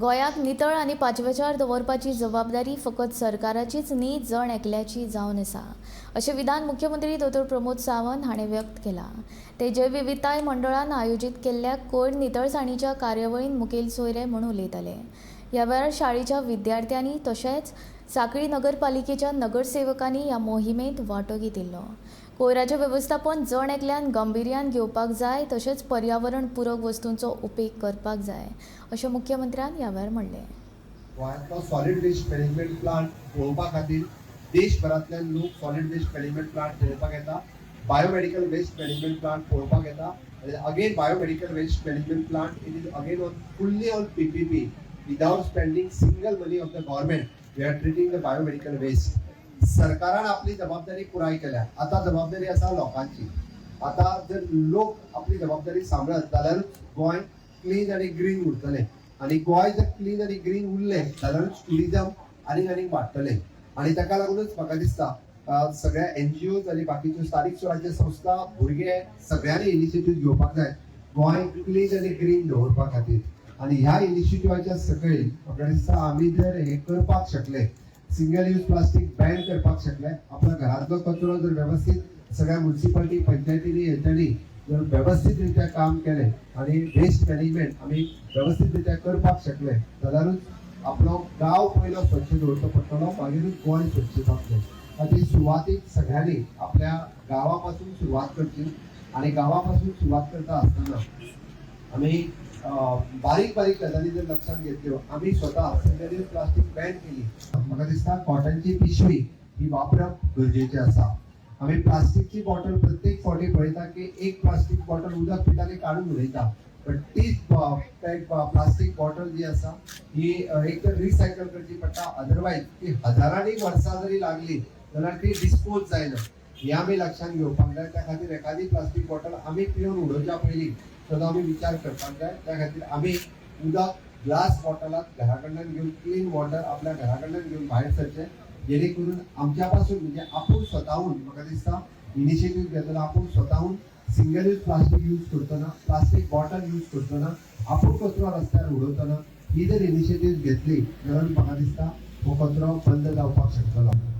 गोंयाक नितळ आनी पाचवेचार दवरपाची जबाबदारी फकत सरकाराचीच न्ही, जण एकल्याची जावन आसा, अशें विधान मुख्यमंत्री दोतोर प्रमोद सावंत हाणें व्यक्त केलां. ते जैवविविधताय मंडळान आयोजीत केल्ल्या कोयर नितळसाणीच्या कार्यावळींत मुखेल सोयरे म्हूण उलयताले. ह्या वेळार शाळेच्या विद्यार्थ्यांनी तशेंच सांखळी नगरपालिकेच्या नगरसेवकांनी ह्या मोहिमेंत वांटो घेतिल्लो. कोयराचें वेवस्थापन जण एकल्यान गंभिर्यान घेवपाक जाय, तशेंच पर्यावरण पुरक वस्तूंचो उपेग करपाक जाय, अशें मुख्यमंत्र्यान ह्या वेळार म्हणलें. गोंयांतलो सॉलिड वेस्ट मॅनेजमेंट प्लांट पळोवपा खातीर देशभरांतल्यान लोक सॉलिड वेस्ट मॅनेजमेंट प्लांट पळोवपाक येता, बायोमेडिकल वेस्ट मॅनेजमेंट प्लांट पळोवपाक येता. आनी again, biomedical waste management plant, it is again on fully on PPP. Without spending single money of the government, we are treating the biomedical waste. सरकारान आपली जबाबदारी पुराय केल्या. आतां जबाबदारी आसा लोकांची. आतां जर लोक आपली जबाबदारी सांबाळत जाल्यारूच गोंय क्लीन आनी ग्रीन उरतलें आनी गोंय जर क्लीन आनी ग्रीन उरलें जाल्यारूच ट्युरिजम आनीक आनीक वाडटलें. आनी ताका लागूनच म्हाका दिसता, सगळ्या एनजीओज आनी बाकीच्यो स्थानीक स्वराज्य संस्था, भुरगे, सगळ्यांनी इनिशिएटीव घेवपाक जाय गोंय क्लीन आनी ग्रीन दवरपा खातीर. आनी ह्या इनिशिएटिवाच्या सकयल म्हाका दिसता, आमी जर हें करपाक शकले, सिंगल यूज प्लास्टीक बॅन करपाक शकले, आपल्या घरांतलो कचरो जर वेवस्थीत सगळ्या म्युन्सिपाल्टी, पंचायतींनी, हेंच्यांनी जर वेवस्थीत रित्या काम केलें आनी वेस्ट मॅनेजमेंट आमी वेवस्थीत रित्या करपाक शकले, जाल्यारूच आपलो गांव पयलो स्वच्छ दवरचो पडटलो, मागीरूच गोंय स्वच्छ जातलें. खातीर सुरवातीक सगळ्यांनी आपल्या गांवा पासून सुरवात करची आनी गांवा पासून सुरवात करता आसतना आमी बारीक बारीक गजाली जर लक्षात घेतल्यो, आमी स्वता सिंगल यूज प्लास्टीक बॅन केली, म्हाका दिसता कॉटनची पिशवी ही वापरप गरजेचें आसा. आमी प्लास्टिकची बॉटल प्रत्येक फावटी पळयता की एक प्लास्टीक बॉटल उदक पिता आनी काडून उडयता, बट तीच प्लास्टीक बॉटल जी आसा ही एक तर रिसायकल करची पडटा, अदरवायज ती हजारांनी वर्सां जरी लागली जाल्यार ती डिस्पोज जायना. हे आमी लक्षात घेवपाक जाय. त्या खातीर एखादी प्लास्टीक बॉटल आमी पिवन उडोवच्या पयलीं सुद्दां आमी विचार करपाक जाय. त्या खातीर आमी उदक ग्लास बॉटलात घरा कडल्यान घेवन, क्लीन वॉटर आपल्या घरा कडल्यान घेवन भायर सरचें, जेणे करून आमच्या पासून, म्हणजे आपूण स्वताहून, म्हाका दिसता, इनिशिएटीव घेतना आपूण स्वताहून सिंगल यूज प्लास्टीक यूज करतना, प्लास्टीक बॉटल यूज करतना, आपूण कचरो रस्त्यार उडयतना, ही जर इनिशिएटीव घेतली जाल्यार म्हाका दिसता हो कचरो बंद जावपाक शकतलो.